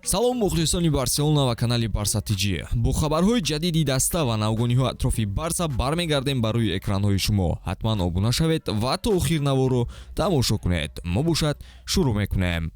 Салом, мухлисони Барселона ва канали Барса ТЖ. Бо хабарҳои ҷадиди даста ва навгониҳо атрофи Барса бармегардем ба рӯи экранҳои шумо. Ҳатман обуна шавед ва то охир наворо тамошо кунед. Мо бошад, шурӯъ мекунем.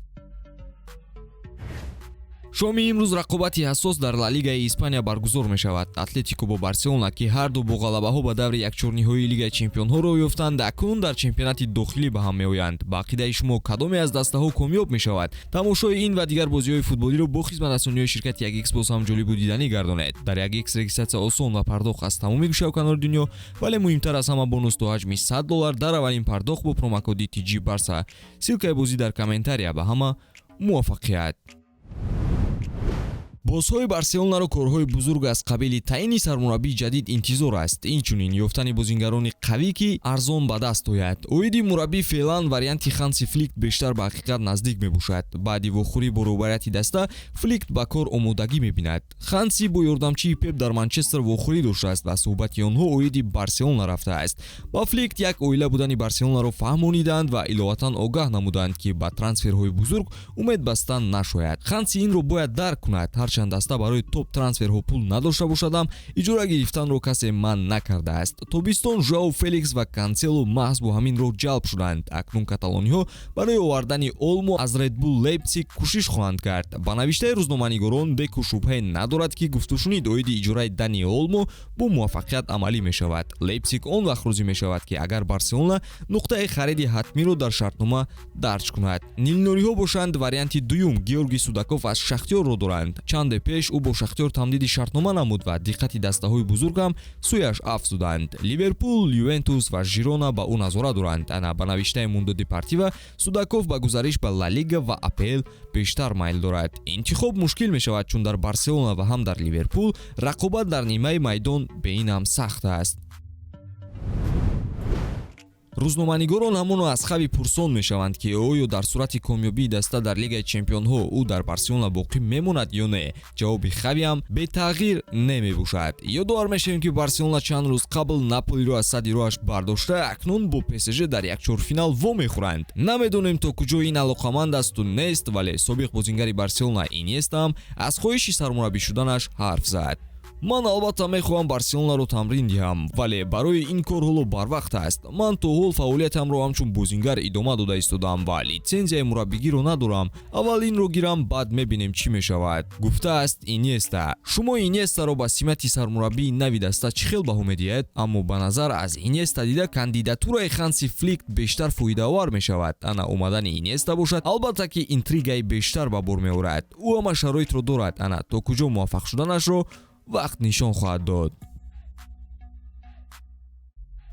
Шоми имрӯз рақобати ҳассос дар Ла Лигаи Испания баргузор мешавад. Атлетико бо Барселона, ки ҳарду бо ғалабаҳо ба даври якчорниҳоии Лигаи чемпионҳо роҳ ёфтанд, акнун дар чемпионати дохилӣ ба ҳам меоянд. Ба ақидаи шумо, кадоме аз дастаҳо комёб мешавад? Тамошои ин ва дигар бозиҳои футболиро бо хизматрасониҳои ширкати 1X боз ҳам ҷолибу диданӣ гардонед. Дар 1X регистратсия осон ва пардохт аз тамоми гӯшаву канори дунё, вале муҳимтар аз ҳама, бонус то ҳаҷми 100 доллар дар аввалин пардохт бо промокоди TG Барса. Ссылкаи бозӣ дар комментария. Ба ҳама муваффақият! Бозҳои Барселонаро корҳои бузург аз қабили таъини сармураббии ҷадид интизор аст, инчунин ёфтани бозингарони қавӣ, ки арзон ба даст ояд. Оиди мураббӣ феълан варианти Ханси Флик бештар ба ҳақиқат наздик мебошад. Баъди вохӯрӣ бо роҳбарияти даста, Флик ба кор омодагӣ мебинад. Ханси бо ёрдамчии Пеп дар Манчестер вохӯрӣ доштааст ва суҳбати онҳо оиди Барселона рафтааст. Ба Флик як оила будани Барселонаро фаҳмониданд ва иловатан огаҳ намуданд, ки ба трансферҳои бузург умед бастан нашояд. Ханси инро бояд дарк кунад. Ҳарчанд даста барои топ трансферҳо пул надошта бошадам, иҷора гирифтанро касе манъ накардааст. Тобистон Жоау Феликс ва Кансело маҳз бо ҳамин роҳ ҷалб шуданд. Акнун каталониҳо барои овардани Олмо аз Редбул Лейпсиг кӯшиш хоҳанд кард. Ба навиштаи рӯзноманигорон, Деку шубҳае надорад, ки гуфтушунид оиди иҷораи Дани Олмо бо муваффақият амалӣ мешавад. Лейпсиг он вақт розӣ мешавад, ки агар Барселона нуқтаи хариди ҳатмиро дар шартнома дарҷ кунад. Нилнориҳо бошанд, варианти дуюм, Георгий Судаков аз Шахтёрро доранд. Чанде пеш ӯ бо Шахтёр тамдиди шартнома намуд ва диққати дастаҳои бузург ҳам сӯяш афзуданд. Ливерпул, Ювентус ва Жирона ба ӯ назора доранд. Ана, ба навиштаи Мундо Депортиво, Судаков ба гузариш ба Ла Лига ва АПЛ бештар майл дорад. Интихоб мушкил мешавад, чун дар Барселона ва ҳам дар Ливерпул рақобат дар нимаи майдон беин ҳам сахт аст. Рӯзноманигорон ҳамоно аз Хави пурсон мешаванд, ки оё дар сурати комёбии даста дар Лигаи чемпионҳо ӯ дар Барселона боқӣ мемонад ё не. Ҷавоби Хавиам бетағйир не мебошад. Ёдовар мешавем, ки Барселона чанд рӯз қабл Наполиро аз садди роҳаш бардошта, акнун бо ПСЖ дар якчорфинал вомехӯранд. Намедонем, то куҷо ин алоқаманд асту нест, вале собиқ бозингари Барселона Иньеста ҳам аз хоҳиши сармураббӣ шуданаш ҳарф зад. «Ман албатта мехоҳам Барселонаро тамрин диҳам, вале барои ин кор ҳоло барвақт аст. Ман то ҳол фаъолиятамро ҳамчун бозингар идома дода истодам ва литсензияи мураббигиро надорам. Аввал инро гирам, баъд мебинем, чӣ мешавад», гуфтааст Иньеста. Шумо Иньестаро ба симати сармураббии нави даста чӣ хел баҳо медиҳед? Аммо ба назар аз Иньеста дида, кандидатураи Ханси Флик бештар фоидаовар мешавад. Ана, омадани Иньеста бошад, албатта ки интригаи бештар ба бор меорад. Ӯ ҳама шароитро дорад. Ана, то куҷо муваффақ шуданашро вақт нишон хоҳад дод.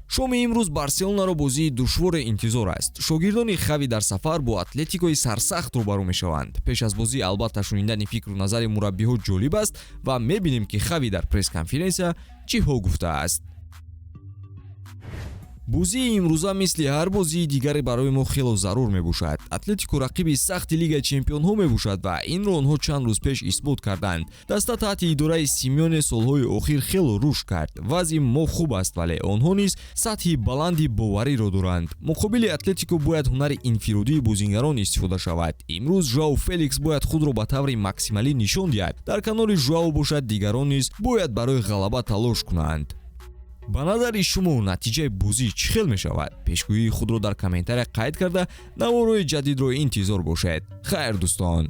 Шоми имрӯз Барселонаро бозии душворе интизор аст. Шогирдони Хави дар сафар бо Атлетикои сарсахт рӯбарӯ мешаванд. Пеш аз бозӣ, албатта, шунидани фикру назари мураббиҳо ҷолиб аст ва мебинем, ки Хави дар пресс-конференсия чиҳо гуфтааст. «Бозии имрӯза мисли ҳар бозии дигаре барои мо хело зарур мебошад. Атлетико рақиби сахти Лигаи чемпионҳо мебошад ва инро онҳо чанд рӯз пеш исбот карданд. Даста таҳти идораи Симеоне солҳои охир хело рушд кард. Вазъи мо хуб аст, вале онҳо низ сатҳи баланди бовариро доранд. Муқобили Атлетико бояд ҳунари инфиродии бозингарон истифода шавад. Имрӯз Жоау Феликс бояд худро ба таври максималӣ нишон диҳад. Дар канори Жоау бошад, дигарон низ бояд барои ғалаба талош кунанд». Ба назари шумо, натиҷаи бозӣ чӣ хел мешавад? Пешгӯии худро дар комментария қайд карда, наворҳои ҷадидро интизор бошед. Хайр, дӯстон.